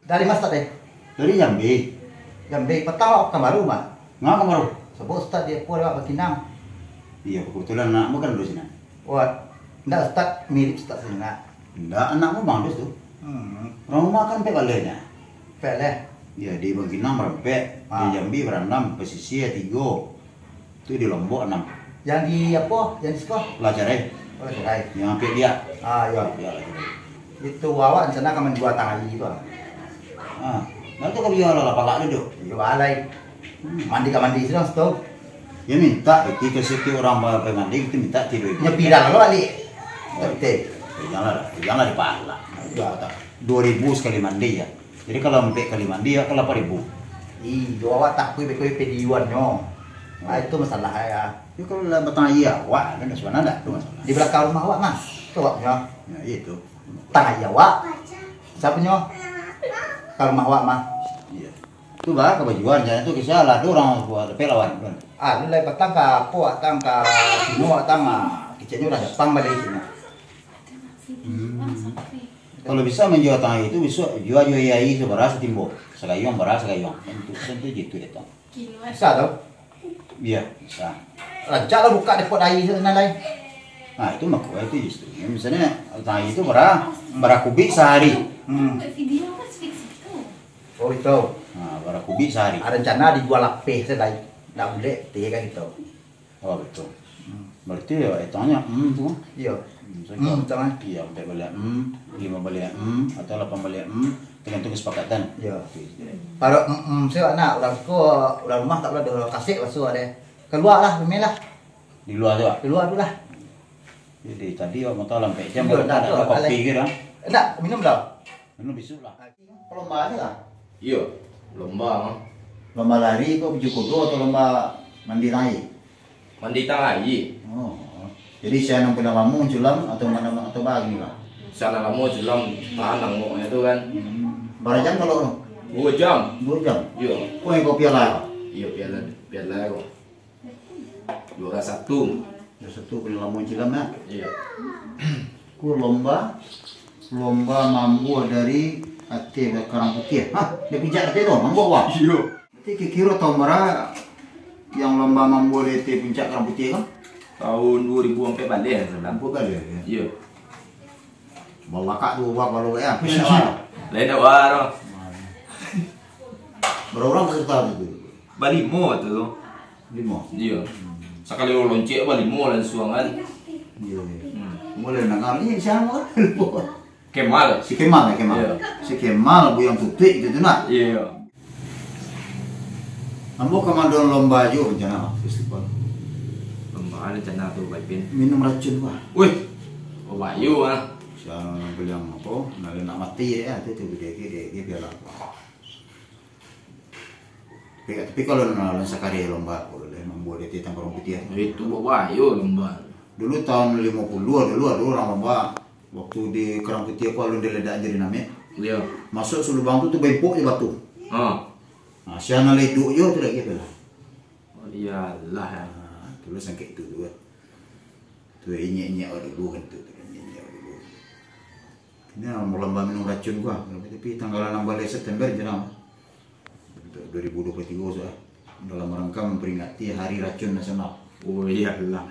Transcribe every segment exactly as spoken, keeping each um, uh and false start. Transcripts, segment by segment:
Dari ma Ustaz deh? Dari Jambi. Jambi, patang awak Pekanbaru, Mak? Ngah Pekanbaru? Sabab Ustaz di apo lewat Bangkinang. Iyo, kebetulan anak ambo kan dari sinan. Wah, ndak Ustaz mirip Ustaz sinan? Ndak, anak ambo Bang Dus tu. Hmm. Urang rumah kan ampek baleh nyo. Ampek baleh? Iyo, di Bangkinang barampek, di Ah. Jambi baranam, pasisia tigo. Tu di Lombok anam. Yang di apo? Yang di siko? Lah Carai. Oh, Lah Carai. Yang ampek dia. Ah, iyo. Ampek dia Lah Carai. Itu awak rencana ka manjua tang aia tu, ah? Ah, nah tu ka bia lah, lah palak duduk. Iyo, alai. Hmm. Mandi ka mandi sinan situ. Yo mintak, itu ka setiap urang ba-, pai mandi, itu mintak tigo ribu. Nyo pira lo baliak? Oh. Tapi teh. Janganlah, janganlah dipalak. Iyo. Duo ribu sakali mandi, yo. Jadi, kalau ampek kali mandi, yo, kan lapan ribu. Iyo, awak takuik beko pediuannyo. Oh. Ah, itu masalah, yo. Yo, kalau lah batang aia awak, kan, sabananyo ndak ado masalah. Di balakang rumah awak, Mas. Tu awak punyo. Yo, iyo tu. Tang aia awak. Sia punyo? Ka rumah awak, mah. Iyo. Tu bah, ka bajua, jan tu kisian lah, ado urang buek tapi lawan, kan. Ah, lu lai patang ka apo, awak tang ka Cino, awak tang, ah, keceknyo urang Japang baliak Cino. Hmm. Kalau bisa manjua tang aia tu, bisuak jua jo aia, aia tu bara satimbo. Sagayuang bara sagayuang. Kan tu, kan tu jitu datang. Bisa tu? Iyo, bisa. Rancak lah bukak depot aia tu, Nan, lai. Nah, itu mako, itu justru. Yo, misalnyo, tang aia tu bara, bara kubik sahari. Hmm. Oh, itu. Nah, bara kubik sahari. Ado rencana dijua lapeh se, lai. Ndak bulek, tiyo kan gitu. Oh, betul. Hmm. Berarti yo, hitungannya, hmm, tu. Iyo. Hmm, so, hmm, betul, kan? Iyo, ampek baliak, hmm, limo baliak, hmm, atau lapan baliak, hmm, tergantung kesepakatan. Iyo. Oke. Kalau, hmm, hmm, saya nak, urang ko, urang rumah tak boleh ada kasek masuk ada. Keluar lah, rumah lah. Di luar tu, ah? Di luar tu lah. Jadi, tadi awak mau tahu lah, ampek jam, iyo, baru tak ada kopi ke dah? Ndak, minum dah. Minum besok lah. Lomba ni lah? Iyo, lomba mah. Lomba lari ko baju kudo atau lomba mandi tang aia? Mandi tang aia. Oh. Jadi, sia nan paling lamo manculam atau ma-, atau baa ni lah? Sia nan lamo manculam, tahan angoknyo tu kan. Hmm. Bara jam kalau tu? Duo jam. Duo jam? Iyo. Ko iko piala? Iyo, piala, piala ko. Juara satu. Juara satu paling lamo manculam, yo? Iyo. Ko lomba, lomba mambuek dari ateh karang putiah. Hah? Dari puncak ateh tu, mambuek, wah? Iyo. Berarti kiro-kiro tahun bara yang lomba mambuek dari ateh puncak karang putiah ko? Tahun duo ribu ampek baleh, salah. Ampek baleh, yo? Iyo. Balakak tu, wah, kalau, yo. Lain awak tu. Bara urang peserta tu? Balimo tu. Limo? Iyo. Sakali loncek balimo langsuang kan. Iyo, iyo. Hmm. Mulai nangah ni sia namo? Kemal. Si Kemal, yo, Kemal. Iyo. Si Kemal, Buyuang Tutuik gitu tu nah. Iyo. Ambo ka maadaan lomba juo rencana festival. Lomba rencana tu, Pak Ipin. Minum racun, wah. Wih. Oh, bahayo ah. Sia baliak apo? Nah, nak mati yo, tu, tu, dia, dia, dia, dia biarlah. Tapi, tapi kalau nan, nan sakali lomba ko, leh, mambuek dari ateh karang putiah. Itu bahayo lomba. Dulu tahun limo puluah dulu ado urang lomba. Waktu di Karang Putiah ko alun diledak jadi namiak. Iyo. Masuak salubang tu, tu baimpok jo batu. Ha. Nah, sia nan lah iduik juo tu lagi tu lah. Oh, iyolah. Nah, tu lah sangkek tu, tu lah. Tu inyiak-inyiak awak dulu kan tu, tu inyiak-inyiak awak dulu. Ini lomba minum racun ko, tapi tanggal anam baleh September je lah. Untuk dua ribu dua puluh tiga sudah. Dalam rangka memperingati Hari Racun Nasional. Oh, iyolah.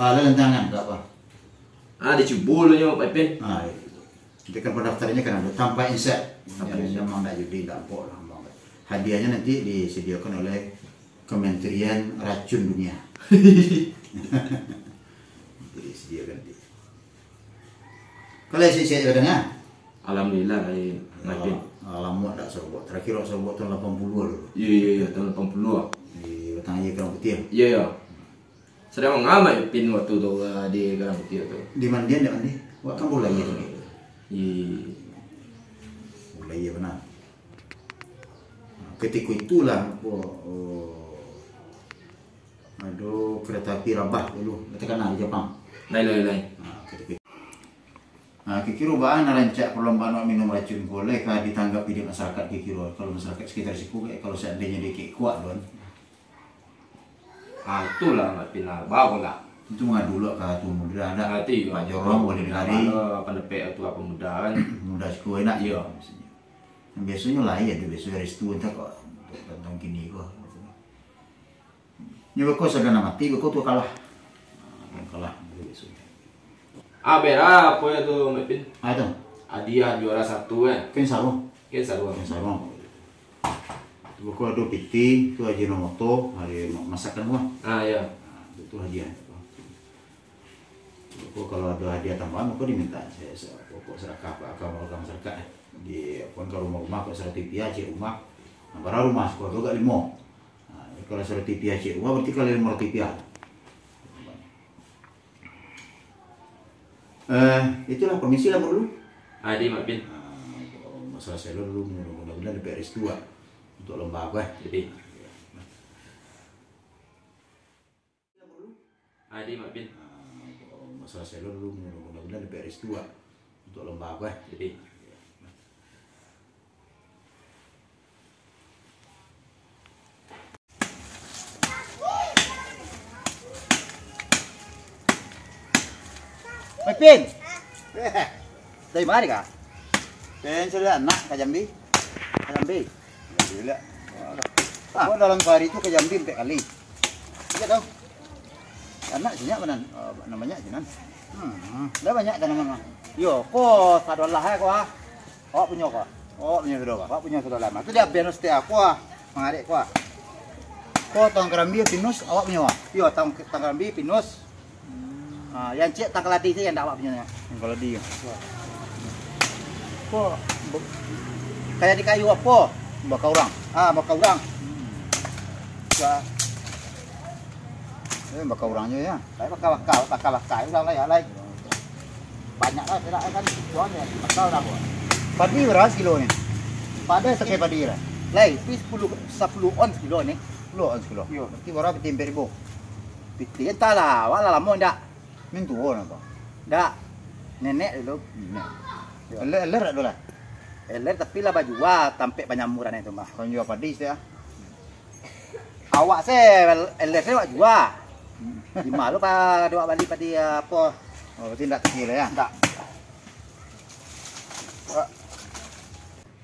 Lah, ada tantangan, tak apa. Ah, dicubo dulu nyo, Pak Ipin. Ah, iyo. Nanti kan pendaftarannya kan ada tanpa insert. Tanpa insert. Memang tak judi, tak ampok lah, memang. Hadiahnya nanti disediakan oleh Kementerian Racun Dunia. Nanti disediakan nanti. Kalau isi-isi aja kadang, ah? Alhamdulillah, ai, makin. Alah, lamo dak sarubuak. Terakhir awak sarubuak tahun lapan puluah dulu. Iyo, iyo, iyo, tahun lapan puluah. Di Batang Aia Karang Putiah. Iyo, iyo. Sadang mangamak Ipin waktu tu, ah, di Karang Putiah tu. Di mandian dak mandi? Wak kan bola aia tu. Iyo. Bola aia bana. Nah, ketika itulah, apo, oh, ado kereta api rabah dulu, terkenal di Japang. Lain, lain, lain. Nah, ketika Nah, kikiro baa nan rancak perlombaan minum racun ko lai ka ditanggapi dek masyarakat kikiro, kalau masyarakat sekitar siku, kalau seandainya dikek kuak tu kan. Ah, itulah, Mak Pinal. Baa ko lah. Itu mangadu lo ka Tuan Muda, dak? Nanti, Pak Jorong, Pak Jorong, boleh dari. Mana pandapek Tuan Muda kan? Dah cukup enak je, maksudnyo. Biasonyo lain tu, biaso restu entah kok tantang kini ko. Nyo beko sadang nak mati, beko tu kalah. Kalah, biasonyo. Ah, berapa ya tu, Mat Pin? Ah, tu. Hadiah juara satu, eh. Ken saruang. Ken saruang. Ken saruang. Tu beko ado piti, tu Ajinomoto, hari ma-, masakan rumah. Ah, ya. Ah, tu, tu hadiah. Ko kalau ado hadiah tambahan, mako diminta se-, se-, pokok sadakah, ka warga masyarakat, eh. Di, apo, ka rumah-rumah, kok saratuih rupiah, ciek rumah. Nah, bara rumah siko tu agak limo. Nah, kalau saratuih rupiah ciek rumah, berarti kali limo ratuih rupiah. Eh, itulah, permisi lah, Bro, dulu. Ah, di, Mak Bin. Ah, masalah selo dulu, mudah-mudahan dapat restu lah untuk lomba aku, eh. Jadi. Adi, Mak Bin. Ah, masalah selo dulu, mudah-mudahan dapat restu lah untuk lomba aku, eh. Jadi. Oi, Pin. Dari mano kah? Pin, sudah anak ka Jambi. Ka Jambi. Jambi lah. Ah. Kau dalam sehari tu ka Jambi empat kali. Iya tau. Anak banyak banan, eh, namonyo sinan. Hmm, dah banyak tanaman mah. Yo, ko sadolah eh, ko ah. Awak punyo ko? Awak punyo sudah, Pak? Awak punyo sudah lama. Tu dia Venus teh aku ah. Mangarik ko ah. Ko tang karambia Pinus awak punyo ah? Yo, tang, tang karambia Pinus. Hmm. Ah, yang cek tang kaladi tu yang dak awak punyo nyo. Yang kaladi. Yo. Ko be-, kayak di kayu apo? Baka urang. Ah, baka urang. Hmm. Ya. Eh, baka urang je ya. Lai baka-baka, baka-baka urang lai, lai. Banyak lah, tidak kan, tuan ya, baka urang. Padi bara sakilo ni? Padi. Sakai padi lah. Lai, pi sapuluah, sapuluah on sakilo ni. Sapuluah on sakilo. Yo. Berarti bara piti ampek ribu? Piti, entahlah, awak lah lamo ndak. Mintuo napa? Ndak. Nenek dulu. Nenek. Yo. Eler, eler dak tu lah? Eler, tapi lah bajua tampek panyamuran itu mah. Kan jua padi sih ah. Awak se, eler se awak jua. Di ma lo ka awak bali padi apo? Oh, berarti ndak takiro ya? Ndak.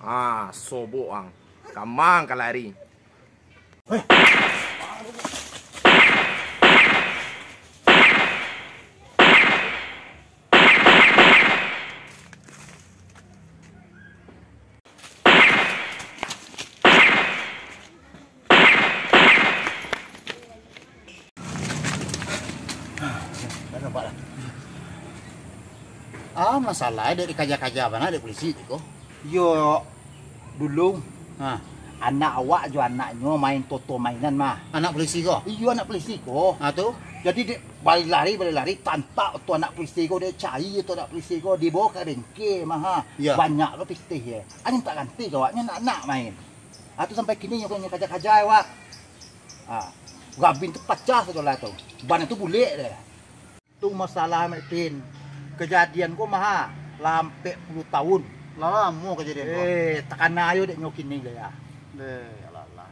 Ah, sobok ang. Kamang ka lari. Dah nampak lah. Ah, masalah dek dikaja-kaja bana dek polisi ko. Yo, dulu, ha, anak awak jo anaknyo main toto mainan mah. Anak polisi ko? Iyo, anak polisi ko. Ha, tu? Jadi dek balari-lari, balari-lari, tantak tu anak polisi ko, dek cari tu anak polisi ko, dibawa ka bengke mah, ha. Iyo. Banyak lo pitih ye. Anyo tak ganti ka awaknyo anak-anak main. Ha, tu sampai kini nyo, nyo kaja-kaja awak. Ha, gabin tu pacah sajolah tu. Ban tu bulek deh. Tu masalah, Mak Ipin. Kajadian ko mah, lah ampek puluah taun. Lah lamo kajadian ko. Eh, takana ayo dek nyo kini lai, ah. Deh, alah, alah.